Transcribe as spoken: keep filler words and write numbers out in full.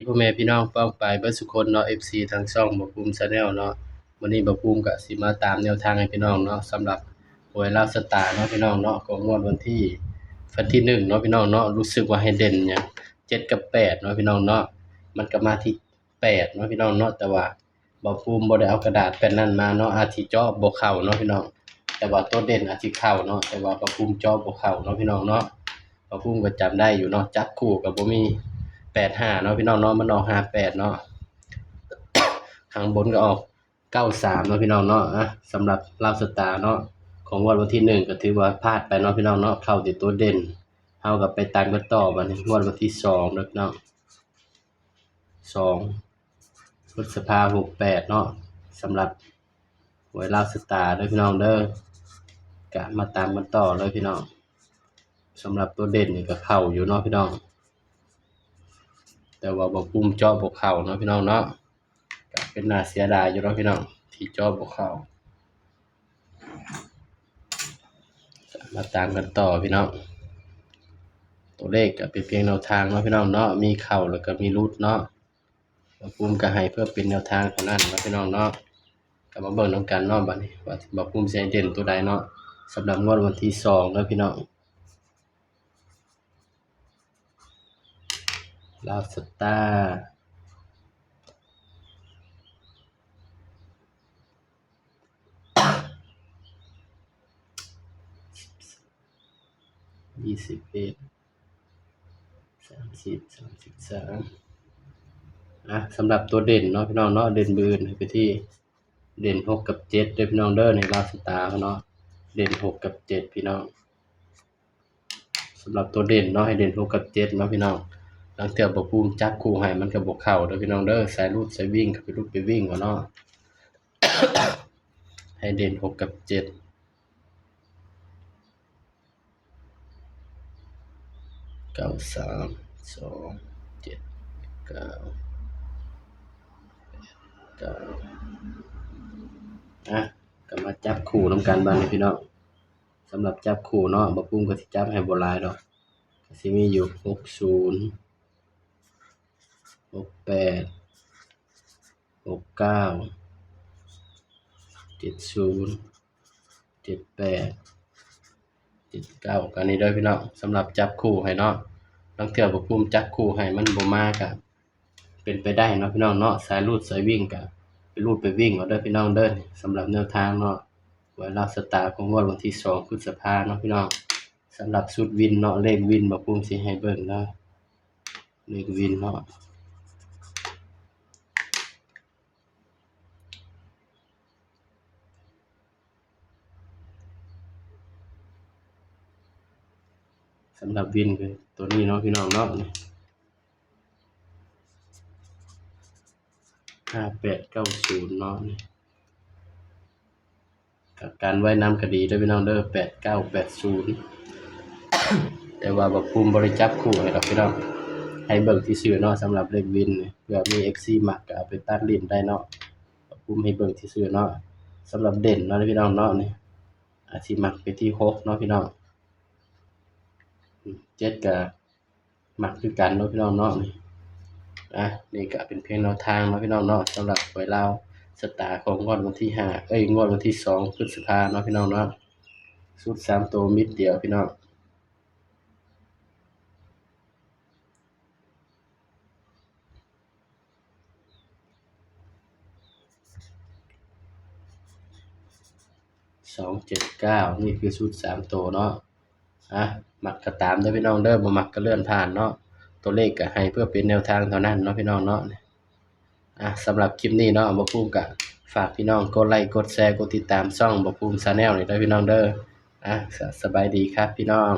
พ่อแม่พี่น้องป้องปายเบิดสุคนเนาะ เอฟซี ทางช่องบ่าวภูมิ Channel เนาะ มื้อนี้บ่าวภูมิก็สิมาตามแนวทางให้พี่น้องเนาะ สำหรับหวยลาวสตาร์เนาะพี่น้องเนาะ ของงวดวันที่ วันที่หนึ่งเนาะพี่น้องเนาะ รู้สึกว่าให้เด่นหยัง เจ็ดกับแปดเนาะพี่น้องเนาะ มันก็มาที่แปดเนาะพี่น้องเนาะ แต่ว่าบ่าวภูมิบ่ได้เอากระดาษแผ่นนั้นมาเนาะ อาจสิเจาะบ่เข้าเนาะพี่น้อง แต่ว่าตัวเด่นอาจสิเข้าเนาะ แต่ว่าบ่าวภูมิเจาะบ่เข้าเนาะพี่น้องเนาะ บ่าวภูมิก็จำได้อยู่เนาะ จับคู่ก็บ่มี แปดห้า เนาะพี่น้องเนาะ มันออก ห้าแปด เนาะ ข้างบนก็ออก เก้าสาม เนาะพี่น้องเนาะ อ่ะ สำหรับลาวสตาร์เนาะ ของงวดวันที่หนึ่งก็ถือว่าพลาดไปเนาะพี่น้องเนาะ เข้าแต่ตัวเด่น เฮาก็ไปตามกันต่อบัดนี้ งวดวันที่สองเนาะพี่น้อง สอง พฤษภา หกแปด เนาะ สำหรับหวยลาวสตาร์เด้อพี่น้องเด้อ ก็มาตามกันต่อเลยพี่น้อง สำหรับตัวเด่นนี่ก็เข้าอยู่เนาะพี่น้อง แต่ว่าบ่าวภูมิเจาะบ่เข้าเนาะพี่น้องเนาะ ก็เป็นน่าเสียดายอยู่เนาะพี่น้อง ที่เจาะบ่เข้า มาตามกันต่อพี่น้อง ตัวเลขก็เป็นเพียงแนวทางเนาะพี่น้องเนาะ มีเข้าแล้วก็มีหลุดเนาะ บ่าวภูมิก็ให้เพื่อเป็นแนวทางเท่านั้นเนาะพี่น้องเนาะ ก็มาเบิ่งนำกันเนาะบัดนี้ ว่าบ่าวภูมิสิให้เด่นตัวใดเนาะ สำหรับงวดวันที่สองเนาะพี่น้อง ลาวสตาร์ ยี่สิบเอ็ด สามสิบ สามสิบสาม อ่ะ สำหรับตัวเด่นเนาะพี่น้องเนาะ เด่นเบอร์ไปที่เด่น หก กับ เจ็ด เด้อพี่น้องเด้อ ในลาวสตาร์เนาะ เด่น หก กับ เจ็ด พี่น้อง สำหรับตัวเด่นเนาะ ให้เด่น หก กับ เจ็ด เนาะพี่น้อง ลางเทื่อบ่าวภูมิจับคู่ให้มันก็บ่เข้าเด้อพี่น้องเด้อ สายหลุดสายวิ่งก็ไปหลุดไปวิ่งเอาเนาะ ให้เด่น หก กับ เจ็ด เก้าสาม สอง เจ็ด เก้า เก้า อ่ะ ก็มาจับคู่นำกันบัดนี้พี่น้อง สำหรับจับคู่เนาะ บ่าวภูมิก็สิจับให้บ่หลายดอก ก็สิมีอยู่ หกศูนย์ หกแปด หกเก้า เจ็ดศูนย์ เจ็ดแปด เจ็ดเก้า ก็นี่เด้อพี่น้อง สำหรับจับคู่ให้เนาะ ลางเทื่อบ่าวภูมิจับคู่ให้มันบ่มาก็เป็นไปได้เนาะพี่น้องเนาะ สายหลุดสายวิ่งก็ไปหลุดไปวิ่งเอาเด้อพี่น้องเด้อ สำหรับแนวทางเนาะ หวยลาวสตาร์ของงวดวันที่สองพฤษภาเนาะพี่น้อง สำหรับชุดวินเนาะ เลขวินบ่าวภูมิสิให้เบิ่งเนาะ เลขวินเนาะ สำหรับวินคือตัวนี้เนาะพี่น้องเนาะ นี่ ห้าแปดเก้าศูนย์ เนาะ นี่ ก็กันไว้นำก็ดีเด้อพี่น้องเด้อ แปดเก้า แปดศูนย์ แต่ว่าบ่าวภูมิบ่ได้จับคู่ให้ดอกพี่น้อง ให้เบิ่งซื่อๆเนาะ สำหรับเลขวินนี่ เผื่อมี เอฟซี มักก็เอาไปตัดเล่นได้เนาะ บ่าวภูมิให้เบิ่งซื่อๆเนาะ สำหรับเด่นเนาะพี่น้องเนาะ นี่ อาจสิมักไปที่ หก เนาะพี่น้อง เจ็ด ก็ มักคือกันเนาะพี่น้องเนาะ นี่ อ่ะ นี่ก็เป็นเพียงแนวทางเนาะพี่น้องเนาะ สำหรับหวยลาวสตาร์ของงวดวันที่ห้า เอ้ย งวดวันที่สองพฤษภาเนาะพี่น้องเนาะ ชุดสามตัวเม็ดเดียวพี่น้อง สองเจ็ดเก้า นี่คือชุดสามตัวเนาะ อ่ะ มักก็ตามเด้อพี่น้องเด้อ บ่มักก็เลื่อนผ่านเนาะ ตัวเลขก็ให้เพื่อเป็นแนวทางเท่านั้นเนาะพี่น้องเนาะ อ่ะ สำหรับคลิปนี้เนาะ บ่าวภูมิก็ฝากพี่น้องกดไลค์ กดแชร์ กดติดตามช่องบ่าวภูมิ Channel นี่เด้อพี่น้องเด้อ อ่ะ ส- สบายดีครับพี่น้อง